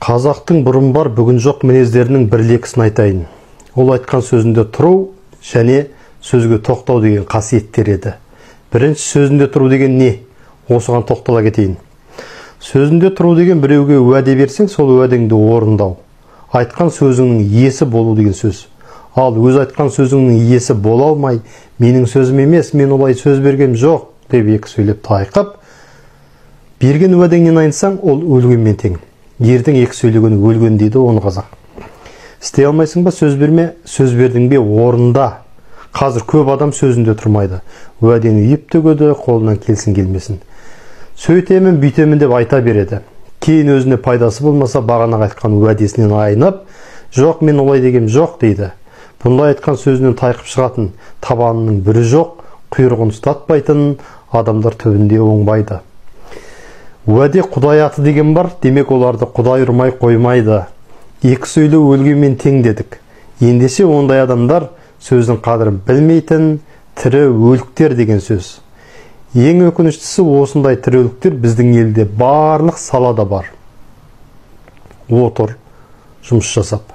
Қазақтың бұрын бар, бүгін жоқ мінездерінің бір-екісін айтайын. Ол айтқан сөзінде тұру және сөзге тоқтау деген қасиеттер еді. Бірінші, сөзінде тұру деген не? Осыған тоқтала кетейін. Сөзінде тұру деген біреуге уәде берсең, сол уәдеңді орындау. Айтқан сөзіңнің иесі болу деген сөз. Ал өз айтқан сөзіңнің иесі бола алмай, менің сөзім емес, мен олай сөз бергем жоқ деп екі сөйлеп тайқып, берген уәдеңнен айнысаң, ол өлгенмен тең. Ердің екі сөйлегені өлген дейді оны қазақ. Істей алмайсың ба, сөз берме, сөз бердің бе, орында. Қазір көп адам сөзінде тұрмайды. Уәдені үйіп төгеді, қолынан келсін келмесін. Сөйтемін, бүйтемін деп айта береді. Кейін өзіне пайдасы болмаса, бағана айтқан уәдесінен айнып, жоқ, мен олай дегем жоқ дейді. Бұндай айтқан сөзінен тайқып шығатын, табанының бүрі жоқ, құйрығын ұстатпайтын адамдар түбінде оңбайды. Уәде Құдай аты деген бар, демек оларды Құдай ұрмай қоймайды. Екі сөйлеу өлгенмен тең дедік. Ендеше ондай адамдар сөздің қадірін білмейтін тірі өліктер деген сөз. Ең өкініштісі, осындай тірі өліктер біздің елде барлық салада бар. Отыр, жұмыс жасап.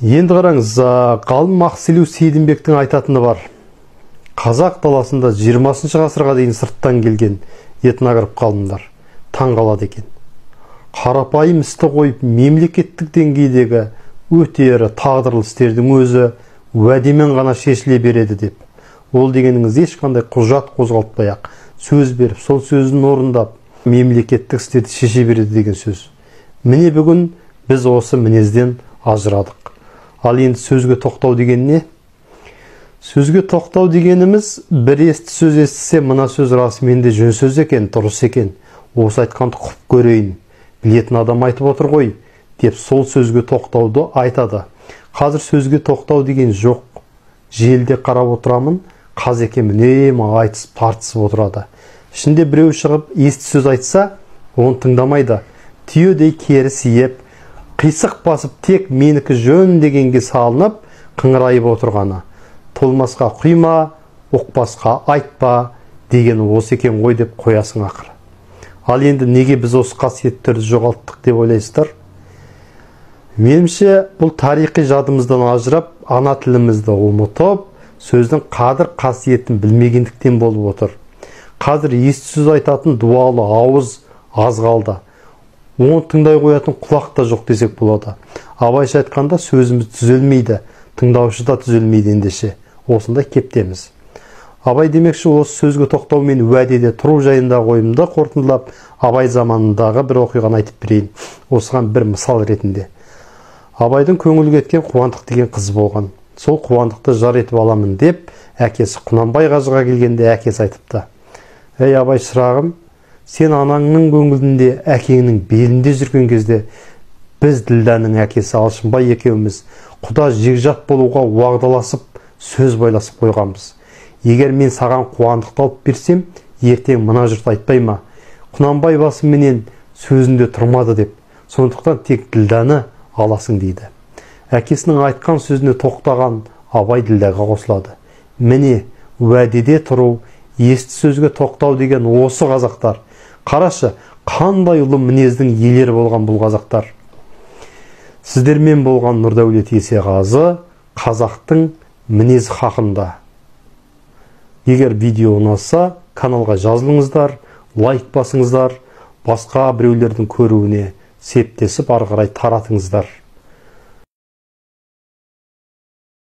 Енді қараңыз, ғалым Ақселеу Сейдімбектің айтатыны бар. Қазақ даласында 20 ғасырға дейін сырттан келген этнограф ғалымдар таң қалады екен. Қарапайым істі қойып, мемлекеттік деңгейдегі өте ірі тағдырлы істердің өзі уәдемен ғана шешіле береді деп. Ол дегеніңіз ешқандай құжат қозғалтпай ақ, сөз беріп, сол сөзін орындап, мемлекеттік істерді шеше береді деген сөз. Міне бүгін біз осы мінезден ажырадық. Ал енді сөзге тоқтау деген не? Сөзге тоқтау дегеніміз, бір есті сөз естісе, мына сөз расымен де жөн сөз екен, дұрыс екен, осы айтқанды құп көрейін, білетін адам айтып отыр ғой, деп сол сөзге тоқтауды айтады. Қазір сөзге тоқтау деген жоқ. Желде қарап отырамын, қазекем үнемі айтысып тартысып отырады. Ішінде біреу шығып есті сөз айтса, оны тыңдамайды. Түйедей кері сиеп, қисық басып тек менікі жөн дегенге салынып, қыңырайып отырғаны. Толмасқа құйма, ұқпасқа айтпа деген осы екен ғой деп қоясың ақыры. Ал енді неге біз осы қасиеттерді жоғалттық деп ойлайсыздар? Меніңше, бұл тарихи жадымыздан ажырап, ана тілімізді ұмытып, сөздің қадір қасиетін білмегендіктен болып отыр. Қазір есті сөз айтатын дуалы ауыз аз қалды. Оны тыңдай қоятын құлақ та жоқ десек болады. Абайша айтқанда, сөзіміз түзелмейді, тыңдаушы да түзелмейді ендеше. Осындай кептеміз. Абай демекші, осы сөзге тоқтау мен уәдеде тұру жайындағы ойымды қорытындылап, Абай заманындағы бір оқиғаны айтып берейін. Осыған бір мысал ретінде. Абайдың көңілі кеткен Қуандық деген қыз болған. Сол Қуандықты жар етіп аламын деп, әкесі Құнанбай қажыға келгенде әкесі айтыпты. Ей Абай шырағым, сен анаңның көңілінде, әкеңнің белінде жүрген кезде біз Ділдәнің әкесі Алшынбай екеуміз құда жекжат болуға уағдаласып, сөз байласып қойғанбыз. Егер мен саған Қуандықты алып берсем, ертең мына жұрт айтпай ма? Құнанбай басыменен сөзінде тұрмады деп. Сондықтан тек Ділдәні аласың дейді. Әкесінің айтқан сөзіне тоқтаған Абай Ділдәға қосылады. Міне, уәдеде тұру, есті сөзге тоқтау деген осы қазақтар. Қарашы, қандай ұлы мінездің иелері болған бұл қазақтар. Сіздермен болған Нұрдәулет Есеғазы, қазақтың мінез хақында. Егер видео ұнаса, каналға жазылыңыздар, лайк басыңыздар, басқа біреулердің көруіне септесіп ары қарай таратыңыздар.